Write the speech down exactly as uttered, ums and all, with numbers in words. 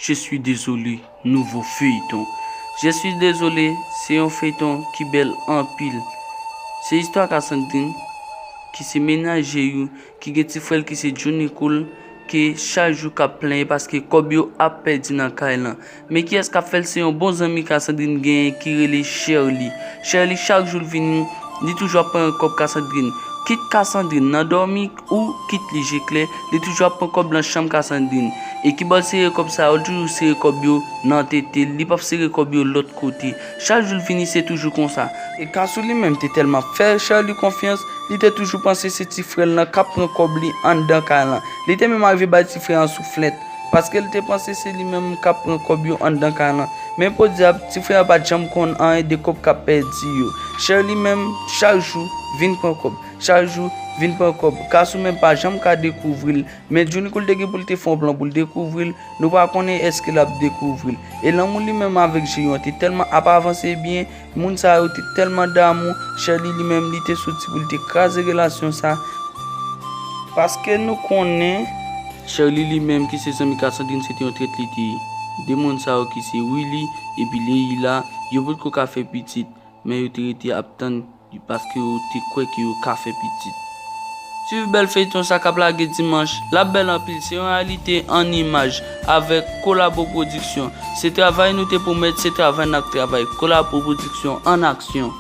Je suis désolé, nouvo feyton. Je suis désolé, se yon feyton ki bèl anpil. Se istwa Cassandrine, ki se menaje yo, ki gen ti frè l ki se Johnny Cool, ke chak jou k ap plenyen paske kòb yo ap pèdi nan kay lan. Men kiyès k ap fè l? Se yon bon zanmi Cassandrine genyen ki rele Shirley. Shirley, chak jou l vini, li toujou ap pran kòb Cassandrine. Kit Cassandrine nan dòmi ou kit li je klè, li toujou ap pran kòb nan chanm Cassandrine. E kibò l sere kòb sa yo? L toujou sere kòb yo nan tete l, li p ap sere kòb yo lòt kote. Chak jou l vini, se toujou konsa. E Cassou li menm te tèlman fè Shirley konfyans, li te toujou panse se ti frè l lan k ap pran kòb li anndan kay lan. Li te menm arive bay ti frè an souflèt, paske l te panse se li menm k ap pran kòb yo anndan kay lan. Men podyab, ti frè an pa t janm konn anyen de kòb k ap pèdi yo. Shirley menm, chak jou, vin pran kòb. Chak jou, vin pran kòb. Cassou menm pa janm ka dekouvri l. Men Johnny Cool te gen pou l te fè yon plan pou l dekouvri l. Nou pa konnen èske l ap dekouvri l. E lanmou li menm avèk Jeyon te tèlman ap avanse byen, moun sa yo te tèlman damou, Shirley li menm li te soti pou l te kraze relasyon sa. Paske nou konnen Shirley li menm ki se zanmi Cassandrine se te yon trèt li te ye. De moun sa yo ki se Willy epi Leila, yo potko ka fè pitit, men yo te rete ap tann paske yo te kwè ke yo ka fè pitit. Swiv bèl feyton sa k ap lage dimanch, l ap bèl anpil, se yon reyalite an imaj avèk Kolabo Pwodiksyon. Se travay nou te pwomèt, se travay n ap travay. Kolabo Pwodiksyon an aksyon.